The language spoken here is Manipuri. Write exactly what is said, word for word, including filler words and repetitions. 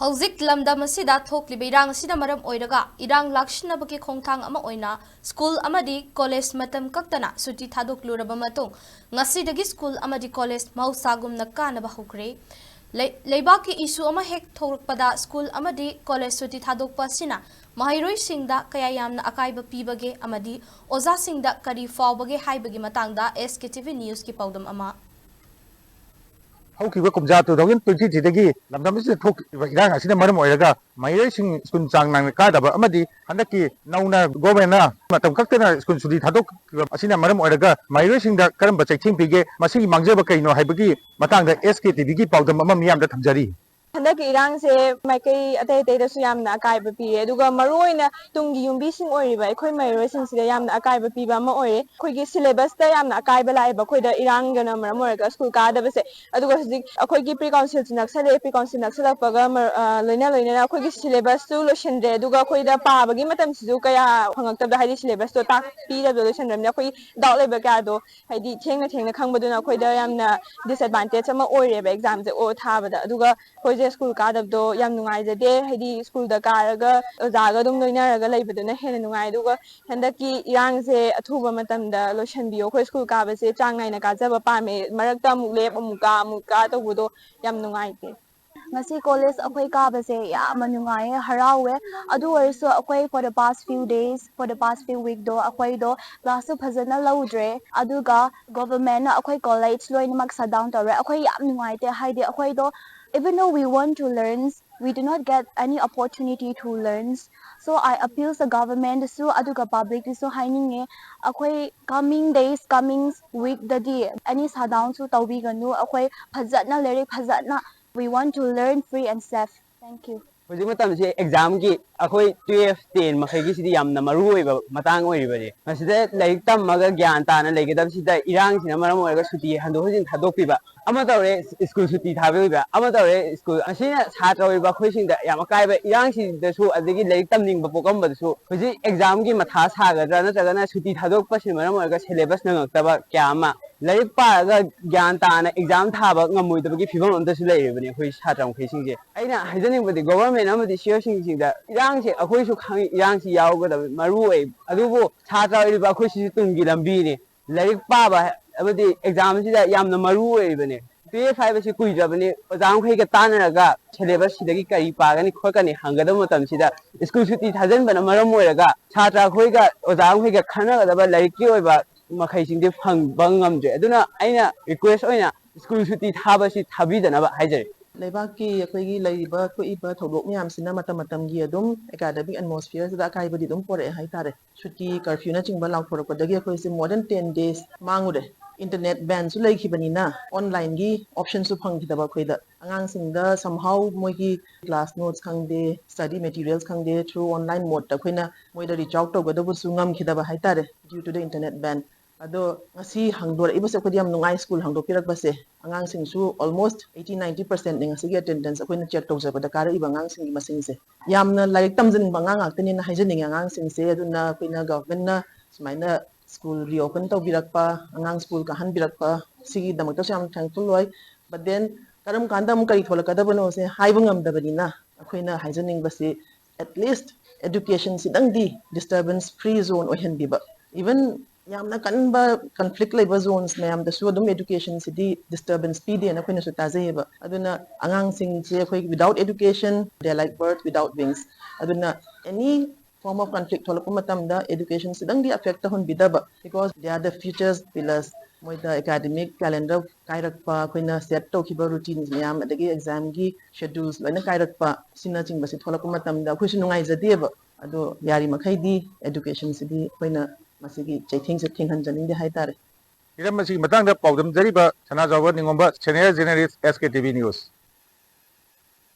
ꯍꯧꯖꯤꯛ ꯂꯝꯗꯝ ꯑꯁꯤꯗ ꯊꯣꯛꯂꯤꯕ ꯏꯔꯥꯡ ꯑꯁꯤꯅ ꯃꯔꯝ ꯑꯣꯏꯔꯒ ꯏꯔꯥꯡ ꯂꯥꯛꯁꯤꯟꯅꯕꯒꯤ ꯈꯣꯡꯊꯥꯡ ꯑꯃ ꯑꯣꯏꯅ ꯁ꯭ꯀꯨꯜ ꯑꯃꯗꯤ ꯀꯣꯂꯦꯖ ꯃꯇꯝ ꯀꯛꯇꯅ ꯁꯨꯇꯤ ꯊꯥꯗꯣꯛꯂꯨꯔꯕ ꯃꯇꯨꯡ, ꯉꯁꯤꯗꯒꯤ ꯁ꯭ꯀꯨꯜ ꯑꯃꯗꯤ ꯀꯣꯂꯦꯖ ꯃꯍꯧꯁꯥꯒꯨꯝꯅ ꯀꯥꯅꯕ ꯍꯧꯈ꯭ꯔꯦ꯫ ꯂꯩ-, ꯂꯩꯕꯥꯛꯀꯤ ꯏꯁꯨ ꯑꯃ ꯍꯦꯛ ꯊꯣꯛꯂꯛꯄꯗ ꯁ꯭ꯀꯨꯜ ꯑꯃꯗꯤ ꯀꯣꯂꯦꯖ ꯁꯨꯇꯤ ꯊꯥꯗꯣꯛꯄ ꯑꯁꯤꯅ ꯃꯍꯩꯔꯣꯏꯁꯤꯡꯗ ꯀꯌꯥ ꯌꯥꯝꯅ ꯑꯀꯥꯏꯕ ꯄꯤꯕꯒꯦ ꯑꯃꯗꯤ ꯑꯣꯖꯥꯁꯤꯡꯗ ꯀꯔꯤ ꯐꯥꯎꯕꯒꯦ ꯍꯥꯏꯕꯒꯤ ꯃꯇꯥꯡꯗ ꯑꯦꯁ ꯀꯦ ꯇꯤ ꯚꯤ ꯅ꯭ꯌꯨꯁꯀꯤ ꯄꯥꯎꯗꯝ ꯑꯃ꯫ ꯍꯧꯈꯤꯕ ꯀꯨꯝꯖꯥ two thousand twenty threeꯗꯒꯤ ꯂꯝꯗꯝ ꯑꯁꯤꯗ ꯊꯣꯛꯈꯤꯕ ꯏꯔꯥꯡ ꯑꯁꯤꯅ ꯃꯔꯝ ꯑꯣꯏꯔꯒ ꯃꯍꯩꯔꯣꯏꯁꯤꯡ ꯁ꯭ꯀꯨꯜ ꯆꯥꯡ ꯅꯥꯏꯅ ꯀꯥꯗꯕ ꯑꯃꯗꯤ ꯍꯟꯗꯛꯀꯤ ꯅꯧꯅ ꯒꯣꯔꯃꯦꯟꯅ ꯃꯇꯝ ꯀꯛꯇꯅ ꯁ꯭ꯀꯨꯜ ꯁꯨꯇꯤ ꯊꯥꯗꯣꯛꯈꯤꯕ ꯑꯁꯤꯅ ꯃꯔꯝ ꯑꯣꯏꯔꯒ ꯃꯍꯩꯔꯣꯏꯁꯤꯡꯗ ꯀꯔꯝꯕ ꯆꯩꯊꯦꯡ ꯄꯤꯒꯦ? ꯃꯁꯤꯒꯤ ꯃꯥꯡꯖꯕ ꯀꯩꯅꯣ ꯍꯥꯏꯕꯒꯤ ꯃꯇꯥꯡꯗ ꯑꯦꯁ ꯀꯦ ꯇꯤ ꯚꯤꯒꯤ ꯄꯥꯎꯗꯝ ꯑꯃ ꯃꯤꯌꯥꯝꯗ ꯊꯝꯖꯔꯤ꯫ ꯍꯟꯗꯛꯀꯤ ꯏꯔꯥꯡꯁꯦ ꯃꯥꯏꯀꯩ ꯑꯇꯩ ꯑꯇꯩꯗꯁꯨ ꯌꯥꯝꯅ ꯑꯀꯥꯏꯕ ꯄꯤꯔꯦ, ꯑꯗꯨꯒ ꯃꯔꯨꯑꯣꯏꯅ ꯇꯨꯡꯒꯤ ꯌꯨꯝꯕꯤꯁꯤꯡ ꯑꯣꯏꯔꯤꯕ ꯑꯩꯈꯣꯏ ꯃꯍꯩꯔꯣꯏꯁꯤꯡꯁꯤꯗ ꯌꯥꯝꯅ ꯑꯀꯥꯏꯕ ꯄꯤꯕ ꯑꯃ ꯑꯣꯏꯔꯦ꯫ ꯑꯩꯈꯣꯏꯒꯤ ꯁꯤꯂꯦꯕꯁꯇ ꯌꯥꯝꯅ ꯑꯀꯥꯏꯕ ꯂꯥꯛꯑꯦꯕ, ꯑꯩꯈꯣꯏꯗ ꯏꯔꯥꯡꯒꯅ ꯃꯔꯝ ꯑꯣꯏꯔꯒ ꯁ꯭ꯀꯨꯜ ꯀꯥꯗꯕꯁꯦ꯫ ꯑꯗꯨꯒ ꯍꯧꯖꯤꯛ ꯑꯩꯈꯣꯏꯒꯤ ꯄ꯭ꯔꯤ ꯀꯥꯎꯟꯁꯤꯜꯁꯨ ꯅꯛꯁꯜꯂꯛꯑꯦ꯫ ꯄ꯭ꯔꯤ ꯀꯥꯎꯟꯁꯤꯜ ꯅꯛꯁꯜꯂꯛꯄꯒ ꯃꯔ-, ꯑ, ꯂꯣꯏꯅ ꯂꯣꯏꯅꯅ ꯑꯩꯈꯣꯏꯒꯤ ꯁꯤꯂꯦꯕꯁꯁꯨ ꯂꯣꯏꯁꯤꯟꯗ꯭ꯔꯦ, ꯑꯗꯨꯒ ꯑꯩꯈꯣꯏꯗ ꯄꯥꯕꯒꯤ ꯃꯇꯝꯁꯤꯁꯨ ꯀꯌꯥ ꯐꯪꯉꯛꯇꯕꯗ, ꯍꯥꯏꯗꯤ ꯁꯤꯂꯦꯕꯁꯇꯣ ꯇꯥꯛꯄꯤꯗꯕꯗꯣ ꯂꯣꯏꯁꯤꯟꯗ꯭ꯔꯕꯅꯤꯅ ꯑꯩꯈꯣꯏ ꯗꯥꯎꯠ ꯂꯩꯕ ꯀꯌꯥꯗꯣ ꯍꯥꯏꯗꯤ ꯊꯦꯡꯅ ꯊꯦꯡꯅ ꯈꯪꯕꯗꯨꯅ ꯑꯩꯈꯣꯏꯗ ꯌꯥꯝꯅ ꯗꯤꯁꯑꯦꯗꯚꯥꯟꯇꯦꯖ ꯑꯃ ꯑꯣꯏꯔꯦꯕ ꯑꯦꯛꯖꯥꯝꯁꯦ ꯑꯣ ꯊꯥꯕꯗ꯫ ꯑꯗꯨꯒ ꯑꯩꯈꯣꯏꯁꯦ ꯁ꯭ꯀꯨꯜ ꯀꯥꯗꯕꯗꯣ ꯌꯥꯝ ꯅꯨꯡꯉꯥꯏꯖꯗꯦ, ꯍꯥꯏꯗꯤ ꯁ꯭ꯀꯨꯜꯗ ꯀꯥꯔꯒ ꯑꯣꯖꯥꯒ ꯑꯗꯨꯝ ꯂꯣꯏꯅꯔꯒ ꯂꯩꯕꯗꯨꯅ ꯍꯦꯟꯅ ꯅꯨꯡꯉꯥꯏ꯫ ꯑꯗꯨꯒ ꯍꯟꯗꯛꯀꯤ ꯏꯔꯥꯡꯁꯦ ꯑꯊꯨꯕ ꯃꯇꯝꯗ ꯂꯣꯏꯁꯤꯟꯕꯤꯌꯣ꯫ ꯑꯩꯈꯣꯏ ꯁ꯭ꯀꯨꯜ ꯀꯥꯕꯁꯦ ꯆꯥꯡ ꯅꯥꯏꯅ ꯀꯥꯖꯕ ꯄꯥꯝꯃꯦ, ꯃꯔꯛꯇ ꯑꯃꯨꯛ ꯂꯦꯞ ꯑꯃꯨꯛ ꯀꯥ ꯑꯃꯨꯛ ꯀꯥ ꯇꯧꯕꯗꯣ ꯌꯥꯝ ꯅꯨꯡꯉꯥꯏꯇꯦ꯫ ꯉꯁꯤ ꯀꯣꯂꯦꯖ ꯑꯩꯈꯣꯏ ꯀꯥꯕꯁꯦ ꯌꯥꯝꯅ ꯅꯨꯡꯉꯥꯏꯌꯦ, ꯍꯔꯥꯎꯋꯦ꯫ ꯑꯗꯨ ꯑꯣꯏꯔꯁꯨ ꯑꯩꯈꯣꯏ for the past few days, for the past few weekꯗꯣ ꯑꯩꯈꯣꯏꯗꯣ ꯀ꯭ꯂꯥꯁꯁꯨ ꯐꯖꯅ ꯂꯧꯗ꯭ꯔꯦ꯫ ꯑꯗꯨꯒ ꯒꯣꯚꯔꯃꯦꯟꯅ ꯑꯩꯈꯣꯏ ꯀꯣꯂꯦꯖ ꯂꯣꯏꯅꯃꯛ shut down ꯇꯧꯔꯦ꯫ ꯑꯩꯈꯣꯏ ꯌꯥꯝ ꯅꯨꯡꯉꯥꯏꯇꯦ, ꯍꯥꯏꯗꯤ ꯑꯩꯈꯣꯏꯗꯣ even though we want to learn, we do not get any opportunity to learn. So I appeal the governmentꯗꯁꯨ ꯑꯗꯨꯒ publicꯇꯁꯨ ꯍꯥꯏꯅꯤꯡꯉꯦ, ꯑꯩꯈꯣꯏ coming days, coming weekꯗꯗꯤ any shutdownꯁꯨ ꯇꯧꯕꯤꯒꯅꯨ꯫ ꯑꯩꯈꯣꯏ ꯐꯖꯅ ꯂꯥꯏꯔꯤꯛ ꯐꯖꯅ, we want to learn free and safe. Thank you. ꯍꯧꯖꯤꯛ ꯃꯇꯝꯁꯤ ꯑꯦꯛꯖꯥꯝꯒꯤ ꯑꯩꯈꯣꯏ ꯇꯨꯌꯦꯜꯐ ꯇꯦꯟ ꯃꯈꯩꯒꯤꯁꯤꯗꯤ ꯌꯥꯝꯅ ꯃꯔꯨ ꯑꯣꯏꯕ ꯃꯇꯥꯡ ꯑꯣꯏꯔꯤꯕꯅꯤ꯫ ꯃꯁꯤꯗ ꯂꯥꯏꯔꯤꯛ ꯇꯝꯃꯒ ꯒ꯭ꯌꯥꯟ ꯇꯥꯅ ꯂꯩꯒꯗꯕꯁꯤꯗ ꯏꯔꯥꯡꯁꯤꯅ ꯃꯔꯝ ꯑꯣꯏꯔꯒ ꯁꯨꯇꯤ ꯍꯟꯗꯣꯛ ꯍꯟꯖꯤꯟ ꯊꯥꯗꯣꯛꯄꯤꯕ ꯑꯃ ꯇꯧꯔꯦ, ꯁ꯭ꯀꯨꯜ ꯁꯨꯇꯤ ꯊꯥꯕꯤꯕ ꯑꯃ ꯇꯧꯔꯦ꯫ ꯁ꯭ꯀꯨꯜ ꯑꯁꯤꯅ ꯁꯥꯇ꯭ꯔ ꯑꯣꯏꯔꯤꯕ ꯑꯩꯈꯣꯏꯁꯤꯡꯗ ꯌꯥꯝ ꯑꯀꯥꯏꯕ, ꯏꯔꯥꯡꯁꯤꯗꯁꯨ ꯑꯗꯒꯤ ꯂꯥꯏꯔꯤꯛ ꯇꯝꯅꯤꯡꯕ ꯄꯣꯛꯂꯝꯕꯗꯁꯨ ꯍꯧꯖꯤꯛ ꯑꯦꯛꯖꯥꯝꯒꯤ ꯃꯊꯥ ꯁꯥꯒꯗ꯭ꯔꯥ ꯅꯠꯇ꯭ꯔꯒꯅ ꯁꯨꯇꯤ ꯊꯥꯗꯣꯛꯄꯁꯤꯅ ꯃꯔꯝ ꯑꯣꯏꯔꯒ ꯁꯦꯂꯦꯕꯁ ꯅꯪꯉꯛꯇꯕ ꯀꯌꯥ ꯑꯃ, ꯂꯥꯏꯔꯤꯛ ꯄꯥꯔꯒ ꯒ꯭ꯌꯥꯟ ꯇꯥꯅ ꯑꯦꯛꯖꯥꯝ ꯊꯥꯕ ꯉꯝꯃꯣꯏꯗꯕꯒꯤ ꯐꯤꯕꯝ ꯑꯃꯗꯁꯨ ꯂꯩꯔꯤꯕꯅꯤ ꯑꯩꯈꯣꯏ ꯁꯥꯇ꯭ꯔ ꯃꯈꯩꯁꯤꯡꯁꯦ꯫ ꯑꯩꯅ ꯍꯥꯏꯖꯅꯤꯡꯕꯗꯤ ꯒꯣꯚꯔꯟꯃꯦꯟ ꯑꯃꯗꯤ ꯁꯤ ꯏ ꯑꯣꯁꯤꯡꯁꯤꯗ ꯏꯔꯥꯡꯁꯦ ꯑꯩꯈꯣꯏꯁꯨ ꯈꯪꯉꯤ, ꯏꯔꯥꯡꯁꯤ ꯌꯥꯎꯒꯗꯕ ꯃꯔꯨ ꯑꯣꯏ, ꯑꯗꯨꯕꯨ ꯁꯥꯇ꯭ꯔ ꯑꯣꯏꯔꯤꯕ ꯑꯩꯈꯣꯏꯁꯤꯁꯨ ꯇꯨꯡꯒꯤ ꯂꯝꯕꯤꯅꯤ꯫ ꯂꯥꯏꯔꯤꯛ ꯄꯥꯕ ꯑꯃꯗꯤ ꯑꯦꯛꯖꯥꯝꯁꯤꯗ ꯌꯥꯝꯅ ꯃꯔꯨ ꯑꯣꯏꯔꯤꯕꯅꯤ꯫ ꯇꯨꯌꯦꯜꯐ ꯍꯥꯏꯕꯁꯤ ꯀꯨꯏꯗ꯭ꯔꯕꯅꯤ꯫ ꯑꯣꯖꯥ ꯃꯈꯩꯒ ꯇꯥꯟꯅꯔꯒ ꯁꯦꯂꯦꯕꯁ ꯁꯤꯗꯒꯤ ꯀꯔꯤ ꯄꯥꯒꯅꯤ ꯈꯣꯠꯀꯅꯤ ꯍꯪꯒꯗꯕ ꯃꯇꯝꯁꯤꯗ ꯁ꯭ꯀꯨꯜ ꯁꯨꯇꯤ ꯊꯥꯖꯤꯟꯕꯅ ꯃꯔꯝ ꯑꯣꯏꯔꯒ ꯁꯥꯇ꯭ꯔ ꯑꯩꯈꯣꯏꯒ ꯑꯣꯖꯥ ꯃꯈꯩꯒ ꯈꯟꯅꯒꯗꯕ ꯂꯥꯏꯔꯤꯛꯀꯤ ꯑꯣꯏꯕ ꯃꯈꯩꯁꯤꯡꯗꯤ ꯐꯪꯕ ꯉꯝꯗ꯭ꯔꯦ꯫ ꯑꯗꯨꯅ ꯑꯩꯅ ꯔꯤꯀ꯭ꯋꯦꯁ ꯑꯣꯏꯅ ꯁ꯭ꯀꯨꯜ ꯁꯨꯇꯤ ꯊꯥꯕꯁꯤ ꯊꯥꯕꯤꯗꯅꯕ ꯍꯥꯏꯖꯔꯤ꯫ ꯂꯩꯕꯥꯛꯀꯤ ꯑꯩꯈꯣꯏꯒꯤ ꯂꯩꯔꯤꯕ ꯊꯣꯛꯏꯕ ꯊꯧꯗꯣꯛ ꯃꯌꯥꯝꯁꯤꯅ ꯃꯇꯝ ꯃꯇꯝꯒꯤ ꯑꯗꯨꯝ ꯑꯦꯀꯥꯗꯃꯤꯛ ꯑꯦꯠꯃꯣꯁꯐꯤꯌꯔꯁꯤꯗ ꯑꯀꯥꯏꯕꯗꯤ ꯑꯗꯨꯝ ꯄꯣꯔꯛꯑꯦ ꯍꯥꯏꯇꯥꯔꯦ꯫ ꯁꯨꯇꯤ ꯀꯔꯐ꯭ꯌꯨꯅꯆꯤꯡꯕ ꯂꯥꯎꯊꯣꯔꯛꯄꯗꯒꯤ ꯑꯩꯈꯣꯏꯁꯦ more than ten days ꯃꯥꯡꯉꯨꯔꯦ꯫ ꯏꯟꯇꯔꯅꯦꯠ ꯕꯦꯟꯁꯨ ꯂꯩꯈꯤꯕꯅꯤꯅ ꯑꯣꯟꯂꯥꯏꯟꯒꯤ ꯑꯣꯞꯁꯟꯁꯨ ꯐꯪꯈꯤꯗꯕ ꯑꯩꯈꯣꯏꯗ꯫ ꯑꯉꯥꯡꯁꯤꯡꯗ somehow ꯃꯣꯏꯒꯤ ꯀ꯭ꯂꯥꯁ ꯅꯣꯠꯁ ꯈꯪꯗꯦ, ꯁ꯭ꯇꯗꯤ ꯃꯦꯇꯤꯔꯤꯌꯦꯜꯁ ꯈꯪꯗꯦ, through online mode ꯑꯩꯈꯣꯏꯅ ꯃꯣꯏꯗ ꯔꯤꯆ ꯑꯥꯎꯠ ꯇꯧꯒꯗꯕꯁꯨ ꯉꯝꯈꯤꯗꯕ ꯍꯥꯏꯇꯥꯔꯦ, due to the internet ban꯫ ꯑꯗꯣ ꯉꯁꯤ ꯍꯥꯡꯗꯣꯔꯛꯏꯕꯁꯦ ꯑꯩꯈꯣꯏꯗꯤ ꯌꯥꯝ ꯅꯨꯡꯉꯥꯏ, ꯁ꯭ꯀꯨꯜ ꯍꯥꯡꯗꯣꯛꯄꯤꯔꯛꯄꯁꯦ꯫ ꯑꯉꯥꯡꯁꯤꯡꯁꯨ almost eighty ninety percentꯅꯦ ꯉꯁꯤꯒꯤ ꯑꯦꯇꯦꯟꯗꯦꯟꯁ ꯑꯩꯈꯣꯏꯅ ꯆꯦꯛ ꯇꯧꯖꯕꯗ ꯀꯥꯔꯛꯏꯕ ꯑꯉꯥꯡꯁꯤꯡꯒꯤ ꯃꯁꯤꯡꯁꯦ꯫ ꯌꯥꯝꯅ ꯂꯥꯏꯔꯤꯛ ꯇꯝꯖꯅꯤꯡꯕ ꯑꯉꯥꯡ ꯉꯥꯛꯇꯅꯦꯅ ꯍꯥꯏꯖꯅꯤꯡꯉꯦ ꯑꯉꯥꯡꯁꯤꯡꯁꯦ꯫ ꯑꯗꯨꯅ ꯑꯩꯈꯣꯏꯅ ꯒꯚꯔꯟꯃꯦꯟꯠꯅ ꯁꯨꯃꯥꯏꯅ ꯁ꯭ꯀꯨꯜ ꯔꯤꯑꯣꯄꯟ ꯇꯧꯕꯤꯔꯛꯄ, ꯑꯉꯥꯡ ꯁ꯭ꯀꯨꯜ ꯀꯥꯍꯟꯕꯤꯔꯛꯄ, ꯁꯤꯒꯤꯗꯃꯛꯇꯁꯨ ꯌꯥꯝ thankful ꯑꯣꯏ꯫ But then ꯀꯔꯝ ꯀꯥꯟꯗ ꯑꯃꯨꯛ ꯀꯔꯤ ꯊꯣꯛꯂꯛꯀꯗꯕꯅꯣꯁꯦ ꯍꯥꯏꯕ ꯉꯝꯗꯕꯅꯤꯅ ꯑꯩꯈꯣꯏꯅ ꯍꯥꯏꯖꯅꯤꯡꯕꯁꯤ at least educationꯁꯤꯗꯪꯗꯤ disturbance free zone ꯑꯣꯏꯍꯟꯕꯤꯕ꯫ Even ꯌꯥꯝꯅ ꯀꯟꯕ conflict ꯂꯩꯕ zones ꯃꯌꯥꯝꯗꯁꯨ ꯑꯗꯨꯝ educationꯁꯤꯗꯤ disturbance ꯄꯤꯗꯦꯅ ꯑꯩꯈꯣꯏꯅꯁꯨ ꯇꯥꯖꯩꯌꯦꯕ꯫ ꯑꯗꯨꯅ ꯑꯉꯥꯡꯁꯤꯡꯁꯦ ꯑꯩꯈꯣꯏꯒꯤ without education, they are like birds without wings꯫ ꯑꯗꯨꯅ any form of conflict ꯊꯣꯛꯂꯛꯄ ꯃꯇꯝꯗ educationꯁꯤꯗꯪꯗꯤ affect ꯇꯧꯍꯟꯕꯤꯗꯕ, because they are the future pillars꯫ ꯃꯣꯏꯗ academic calendar ꯀꯥꯏꯔꯛꯄ, ꯑꯩꯈꯣꯏꯅ set ꯇꯧꯈꯤꯕ routines ꯃꯌꯥꯝ, ꯑꯗꯒꯤ examꯒꯤ schedules ꯂꯣꯏꯅ ꯀꯥꯏꯔꯛꯄ, ꯁꯤꯅꯆꯤꯡꯕꯁꯤ ꯊꯣꯛꯂꯛꯄ ꯃꯇꯝꯗ ꯑꯩꯈꯣꯏꯁꯨ ꯅꯨꯡꯉꯥꯏꯖꯗꯦꯕ꯫ ꯑꯗꯣ ꯌꯥꯔꯤꯃꯈꯩꯗꯤ educationꯁꯤꯗꯤ ꯑꯩꯈꯣꯏꯅ ꯃꯁꯤꯒꯤ ꯆꯩꯊꯦꯡꯁꯦ ꯊꯦꯡꯍꯟꯖꯅꯤꯡꯗꯦ ꯍꯥꯏꯇꯥꯔꯦ꯫ ꯍꯤꯔꯝ ꯑꯁꯤꯒꯤ ꯃꯇꯥꯡꯗ ꯄꯥꯎꯗꯝꯖꯔꯤꯕ ꯁꯅꯥꯖꯥꯎꯕ ꯅꯤꯉꯣꯝꯕ, senior journalist, S K T V News꯫